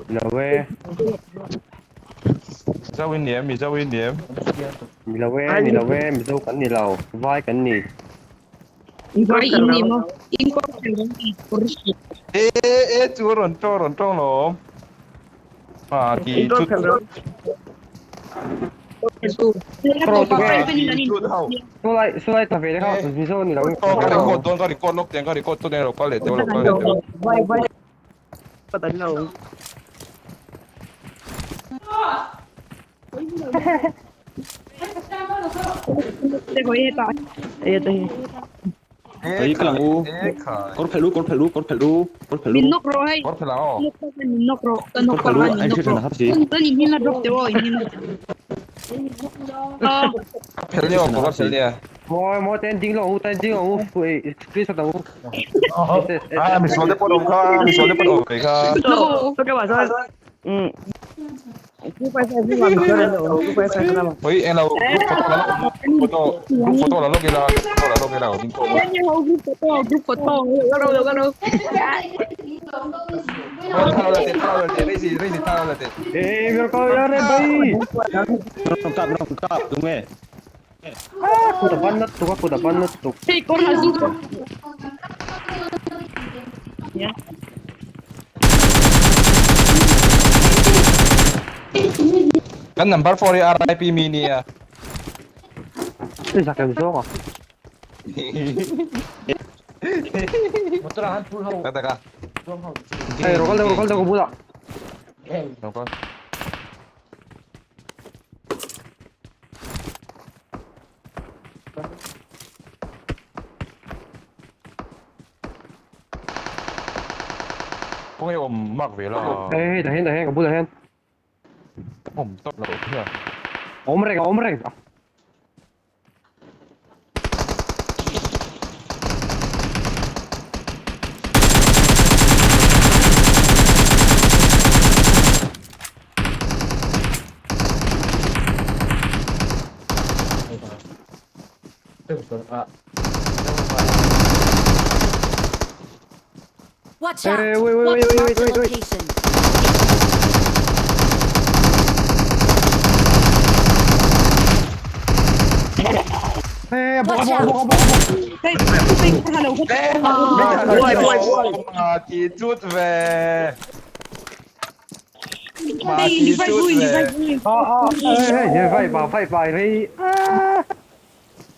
Lo e. Mizo in ni em? Mizo in ni em? Ni lo e, ni lo e, Mizo kan ni lo. Vai kan ni. Vai in ni maw? In kawr fel ang i kawr hriat. E e chu a rawn tawng rawn tawng lawm. Ah ti chut. Sulai sulai ta ve le kha Mizo ni lo. Ka record dawn ka record lawk teng ka record tawh teng lo kal leh teu lo kal leh teu. Vai vai patan lo. Ấy cái lăng u. Có phải lú, có phải lú, có phải lú, có phải lú. Min nok ro hei. Kawr phelh ang aw. Min nok ro. Ka nok Kawr phelh ro. lu, anh thil than hap si. Kan in hin la drop teu aw in hin. Ah, Phelh nia aw kawr phelh nia. Mo mo ten ding lo u ten ding lo u ui screenshot ang u. Ah misual te pawh an awm kha misual te pawh an awm ve kha. Oi englo group photo la lawk group photo group photo la lawk ila group photo la lawk ila ding tawh Yan ho group photo group photo. Garo garo. Thalo la te thalo la te Raisi Raisi thalo la te. Ê mir ko yar re bhai. Nó cặp, nó cặp, đúng không? Kuta ban na tu ka kuta ban na tu. Hey kawr ha zu. Kan number 4 hi RIP mi nia. Ti zakem zawk a. Tak tak a. Hey rokal deuh rokal deuh ka bulah. Rokal. Khawnge awm mak ve la. Hey hey dah hian dah hian ka bulah hian. Awm tawp lo hian. Awm reng a awm reng. Watch Hey, out! wait, wait, wait, wait, Marked a wait, wait. location. Hey bawk Watch bawk out. bawk bawk. Hey hey kawr ha lo. Buai buai buai. Ma ti chut ve. Ma Hey ti invite chut bu ve. invite bu. Ah ah hey hey vai ba vai vai rei. Ah.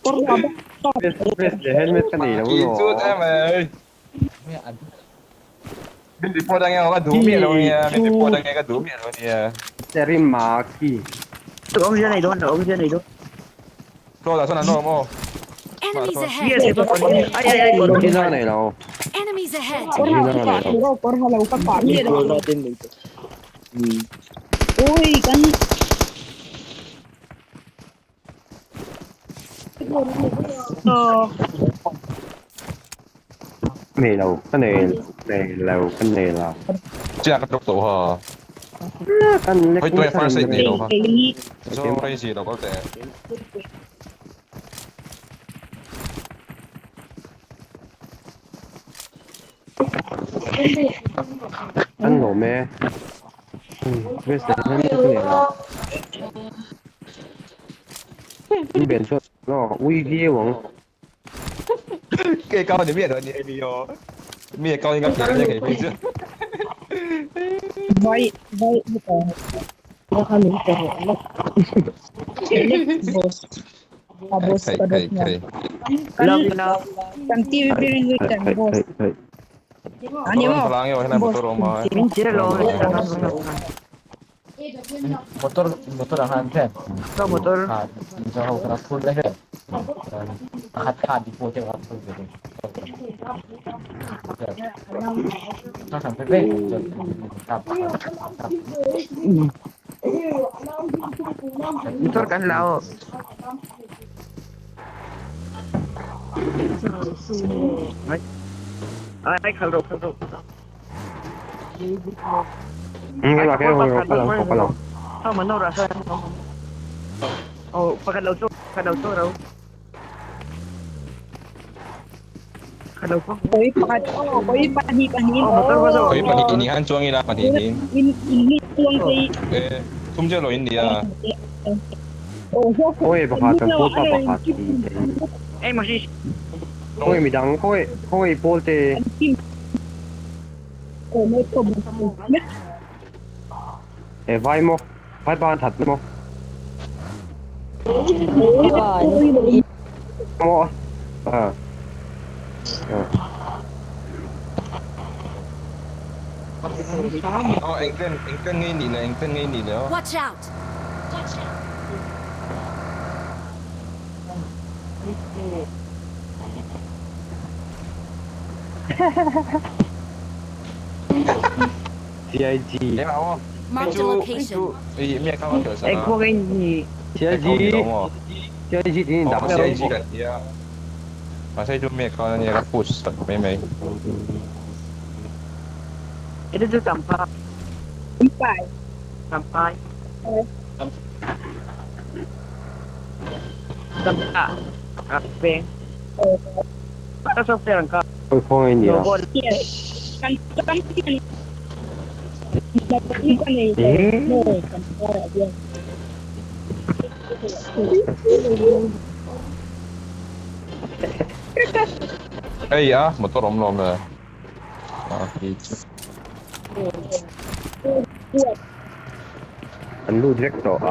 Kawr ha ba. Vest leh helmet ka nei lo Ti chut em ơi. Min report ang ka duh miah lo nia. Min report ang ka duh miah lo nia. Terry Maki. Ông trên này luôn, ông trên này luôn. Saw lah saw lah no mo. Enemies ahead! Yes, ai ai ai. Hina nei lo. Enemies ahead! Kawr ha Hina nei lo. kawr ha lo ka pa mi lo. Oi kan Ờ, Nei lo ka nei nei lo ka nei lo. Chiah ka drop tawh ha. Kan lek Hoi tuai first aid nei lo ha. cái So crazy lo kal te. An lo me. Vest leh helmet ka nei lo. Ni ben chuan no ui viau ang. Cái cao thì biết rồi ni ni yo. Mi cao应该便宜给飞机。 vai vai boss. Ah, boss Kai ka kai daw niya. kai. Kan Love love. kan TV rin kan boss. Hey Ani Motor mo. palang yo hena motor oma. Mình chỉ là lo. Motor motor ang han Có motor. Ha, so ho kana phul le he. Khat khat di po te khat phul ve. Ta tham pe pe. Tap tap. Motor kan lao. Ai ai khal ro khal ro. Cái là cái hồi cái lòng cái lòng. Sao mà nó ra sao? Oh, pakai lau tu, pakai lau tu rau. Khalo ko. Koi pakhat oh, koi pahnih pahnih. Oh, motor ko Koi pahnih ni han chuang ila pahnih ni. In in chuang kay Eh, thum che lo in dia. Oh, Koi pakhat kan pawl pa pakhat. Ê mà gì? Koi midang koi koi pawl te. Oh, may to. Eh vai mo. Vai pa that mo. Mo. À. À. Oh, engten engten ngei ni le, engten ngei ni le. Watch out! CIG. Eh, ma Marked a location. Eh, mi ka ma Ê cô cái gì? CIG. CIG tin da. CIG kan dia. Masih tu mi ka ni ka push tak mei mei. Ê tôi tạm pa. Pai. Tạm pa. Tạm pa. À, về. Ta sao phải làm Koi koi ni Nó la. bol. Kan kan kan. Dapat kan eh. Eh. No, kan dia. Eh ya, motor om lom le. Ah, An lu direct to.